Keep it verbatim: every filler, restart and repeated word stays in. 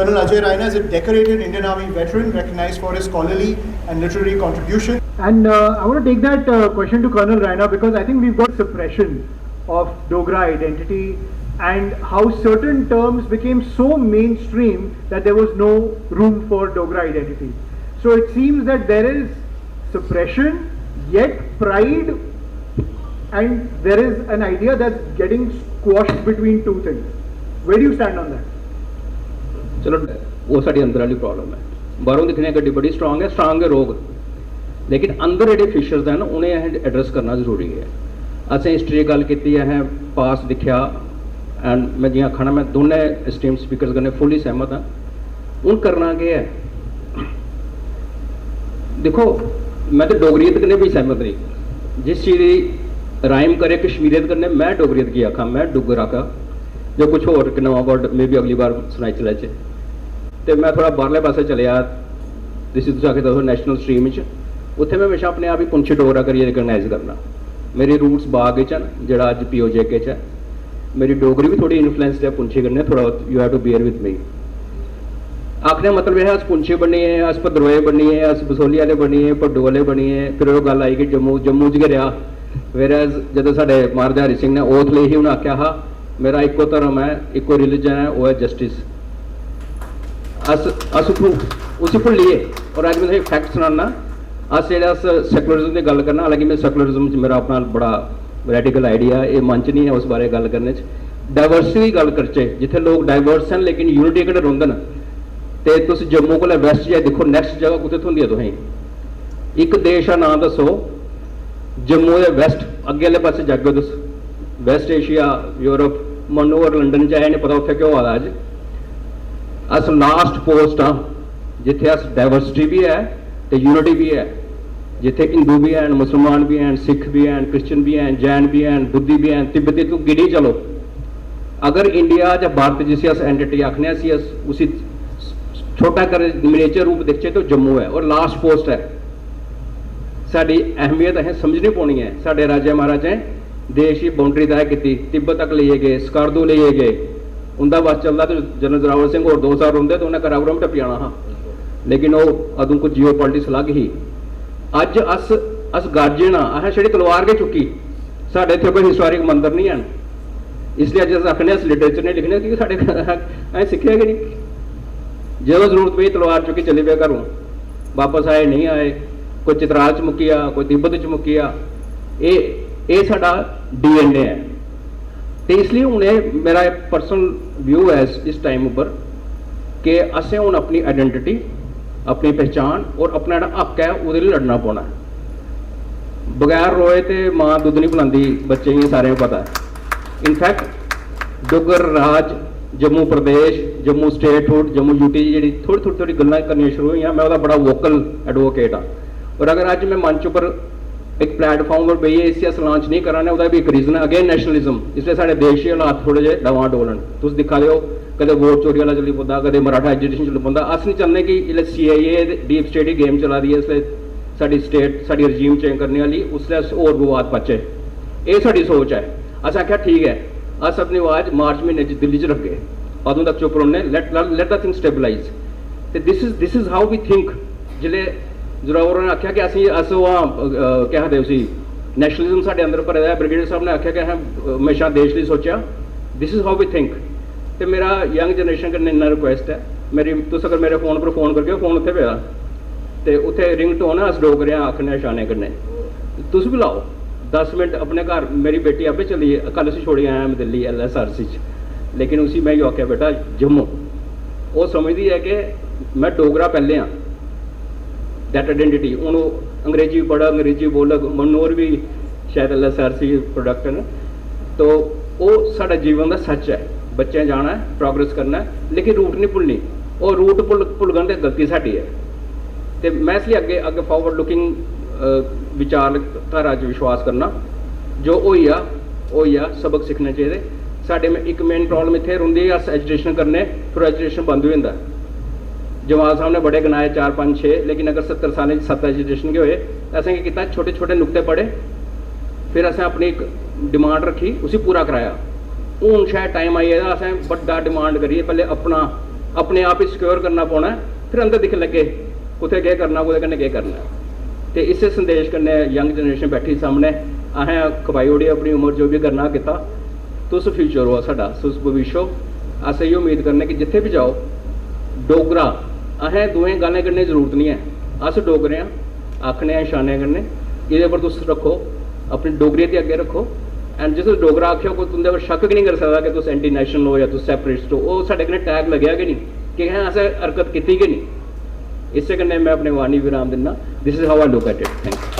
Colonel Ajay Raina is a decorated Indian Army veteran recognized for his scholarly and literary contribution. And uh, I want to take that uh, question to Colonel Raina, because I think we've got suppression of Dogra identity and how certain terms became so mainstream that there was no room for Dogra identity. So it seems that there is suppression, yet pride, and there is an idea that's getting squashed between two things. Where do you stand on that? चलो, ओह् साढ़ी अंदर आह्ली problem ऐ। बाहरों दिक्खने गड्डी बड़ी strong ऐ, स्ट्रांग गै रौह्ग, लेकिन अंदर जेह्ड़े फिशर्स न, उ'नें असें एड्रेस करना जरूरी ऐ। असें हिस्ट्री दी गल्ल कीती, असें पास्ट दिक्खेआ, एंड में जि'यां आखा ना, में दोनें एस्टीम्ड स्पीकर्स कन्नै फुल्ली सैह्मत आं। हून करना केह् ऐ? दिक्खो, में ते डोगरियत कन्नै बी सैह्मत नेईं। जिस चीज दी राइम करे कश्मीरियत कन्नै, में डोगरियत की आखां, में डुग्गर आखां, जां कुछ होर इक नमां वर्ड मे बी अगली बार सनाई चलैचे। ते में थोह्ड़ा बाह्रले पासै चलेआ, जिसी तुस आखी सकदे नैशनल स्ट्रीम च। उत्थै में म्हेशां अपने आप गी पुंछी डोगरा करियै रिकगनाइज करना। मेरे रूट्स बाग च न, जेह्ड़ा अज्ज पीओजेके च ऐ। मेरी डोगरी बी थोह्ड़ी इन्फ्लुएंस्ड ऐ पुंछी कन्नै, थोह्ड़ा, you have to bear with me। आखने दा मतलब एह् ऐ, अस पुंछी बनियै, अस भद्रोए बनियै, अस बसोहली आह्ले बनियै, भड्डू आह्ले बनियै, फिर ओह् गल्ल आई कि जम्मू, जम्मू च गै रेहा। वेयरएज जदूं साढ़े महाराजा हरि सिंह ने oath लेई ही, उ'नें आखेआ हा, "मेरा इक्को धर्म ऐ, इक्को रिलीजन ऐ, ओह् ऐ जस्टिस।" अस, अस उत्थूं, उसी भुल्लियै, और अज्ज में तुसेंगी फैक्ट सनाना, अस जेह्ड़ा, अस सैकुलरिज्म दी गल्ल करना, हालांकि में सैकुलरिज्म च मेरा अपना बड़ा रेडिकल आइडिया, एह् मंच निं ऐ उस बारे गल्ल करने च। डाइवर्सिटी दी गल्ल करचै, जित्थै लोक डाइवर्स न लेकिन यूनिटी कन्नै रौंह्दे न, ते तुस जम्मू कोला वैस्ट जाई दिक्खो, नैक्स्ट जगह कुत्थै थ्होंदी ऐ तुसेंगी? इक देश दा नांऽ दस्सो, जम्मू दे वैस्ट, अग्गें आह्ले पासै जागेओ तुस, वैस्ट एशिया, यूरोप, मन्नो और लंदन च आए, इ'नें पता उत्थै केह् होआ दा अज्ज। अस लास्ट पोस्ट आं जित्थै अस डाइवर्सिटी बी ऐ ते यूनिटी बी ऐ, जित्थै हिंदू बी हैन, मुसलमान बी हैन, सिख बी हैन, क्रिश्चियन बी हैन, जैन बी हैन, बुद्धि बी हैन, तिब्बती, तू गिनी चलो। अगर इंडिया जां भारत, जिसी अस एंटिटी आखने आं, इसी अस, उसी छोटा कर मिनिएचर रूप दिखचै, ते ओह् जम्मू ऐ और लास्ट पोस्ट ऐ। साढ़ी अहमियत असें समझनी पौनी ऐ। साढ़े राजे महाराजें देश दी बाउंड्री तय कीती, तिब्बत तक लेइयै गे, स्कार्दू लेइयै गे। उं'दा बस चलदा ते जनरल जोरावर सिंह होर दो साल रौंह्दे ते उ'नें करापुरम टप्पी जाना हा, लेकिन ओह् अदूं कोई जियो पॉलिटिक्स अलग ही। अज्ज अस, अस गार्जियन आं, असें छड़ी तलवार गै चुक्की। साढ़े इत्थै कोई हिस्टोरिक मंदर निं हैन, इसलेई अज्ज अस आखने अस लिटरेचर निं लिखने, क्योंकि साढ़े असें सिक्खेआ गै निं। जदूं जरूरत पेई, तलवार चुक्की चली पे घरों, बापस आए, नेईं आए, कोई चित्राल च मुक्की गेआ, कोई तिब्बत च मुक्की गेआ। एह्, एह् साढ़ा डीएनए ऐ। ते इसलेई हून एह् मेरा पर्सनल व्यू ऐ इस, इस टाइम उप्पर, कि असें हून अपनी आइडेंटिटी, अपनी पहचान और अपना जेह्ड़ा हक ऐ, ओह्दे लेई लड़ना पौना ऐ। बगैर रोए ते मां दुद्ध निं पलांदी बच्चें गी, सारें गी पता ऐ। इनफैक्ट, डुग्गर राज, जम्मू प्रदेश, जम्मू स्टेटहुड, जम्मू यूटी दी जेह्ड़ी थोह्ड़ी, थोह्ड़ी, थोह्ड़ी गल्लां करनियां शुरू होइयां, में ओह्दा बड़ा वोकल एडवोकेट आं। और अगर अज्ज में मंच उप्पर इक प्लेटफार्म पर बेहियै इसी अस लांच नेईं करा ने, ओह्दा बी इक रीजन ऐ, अगेन, नैशनलिज्म। इसलै साढ़े देश दे हालात थोह्ड़े जेह् डवांडोल न। तुस दिक्खा दे ओ, कदें वोट चोरी आह्ला चली पौंदा, कदें मराठा एजिटेशन चली पौंदा। अस निं चांह्दे कि इसलै सीएए ते डीप स्टेट दी गेम चला दी ऐ, इसलै साढ़ी स्टेट, साढ़ी रजीम चेंज करने आह्ली, उसलै अस होर विवाद पाचै। एह् साढ़ी सोच ऐ। असें आखेआ, "ठीक ऐ, अस अपनी आवाज मार्च म्हीने च दिल्ली च रखगे, अदूं तक चुप्प रौह्ने, let, let the thing stabilize।" ते this is, this is how we think। जिसलै जोरावर होरें आखेआ कि असें, अस ओह् आं, अ, केह् आखदे उसी, नैशनलिज्म साढ़े अंदर भरे दा ऐ, ब्रिगेडियर साहब ने आखेआ कि असें, अ, म्हेशां देश लेई सोचेआ, this is how we think। ते मेरा यंग जनरेशन कन्नै इन्ना रिक्वेस्ट ऐ, मेरी, तुस अगर मेरे फोन पर फोन करगे, फोन उत्थै पेदा, ते उत्थै रिंग टोन ऐ, अस डोगरे आं आखने आं शाने कन्नै, तुस बी लाओ दस मिनट अपने घर। मेरी बेटी आपे चली गेई, कल उसी छोड़ी आया में दिल्ली एलएसआरसी च, लेकिन उसी में इयो आखेआ, "बेटा, जम्मू।" ओह् समझदी ऐ कि में डोगरा पैह्लें आं, दैट आइडेंटिटी। हून ओह् अंग्रेजी पढ़ग, अंग्रेजी बोलग, मनोहर बी शायद एलएसआरसी प्रोडक्ट न, तो ओह् साढ़ा जीवन दा सच्च ऐ। बच्चें जाना ऐ, प्रोग्रेस करना ऐ, लेकिन रूट निं भुल्लनी। ओह् रूट भुल्ल, भुल्लगन ते गलती साढ़ी ऐ। ते में इसलेई अग्गें, अग्गें फारवर्ड लुकिंग विचारधारा च विश्वास करना, जो होई जा, होई जा, सबक सिक्खने चाहिदे। साढ़े में इक मेन प्रॉब्लम इत्थै रौंह्दी ऐ, अस एजिटेशन करने, फिर एजिटेशन बंद होई जंदा। जमाल साहब ने बड़े गनाए, चार, पंज, छे, लेकिन अगर सत्तर सालें च सत्त एजिटेशन गै होए, ते असें केह् कीता, छोटे छोटे नुक्ते पढ़े, फिर असें अपनी इक डिमांड रक्खी, उसी पूरा कराया। हून शायद टाइम आई गेदा, असें बड्डा डिमांड करियै पैह्ले अपना अपने आप गी सिक्योर करना पौना ऐ। फिर अंदर दिक्खन लग्गे कुत्थै केह् करना, कुत्थै कन्नै केह् करना। ते इस्सै संदेश कन्नै यंग जनरेशन बैठी सामनै, असें खपाई ओड़ी अपनी उम्र, जो बी करना कीता। तुस फ्यूचर ओ साढ़ा, तुस भविष्य ओ। अस इ'यै उम्मीद करने कि जित्थै बी जाओ, डोगरा, असें दूएं गालें कन्नै जरूरत निं ऐ। अस डोगरे आं, आखने आं शाने कन्नै। एह्दे पर तुस रक्खो, अपनी डोगरी गी अग्गें रक्खो। एंड जिस तुस डोगरा आखेओ, कोई तुं'दे पर शक्क गै निं करी सकदा कि तुस एंटी नेशनल ओ जां तुस सेपरेटिस्ट ओ। ओह् साढ़े कन्नै टैग लग्गेआ गै निं, कि असें हरकत कीती गै निं। इस्सै कन्नै में अपने वाणी विराम दिन्ना। This is how I look at it. Thank you.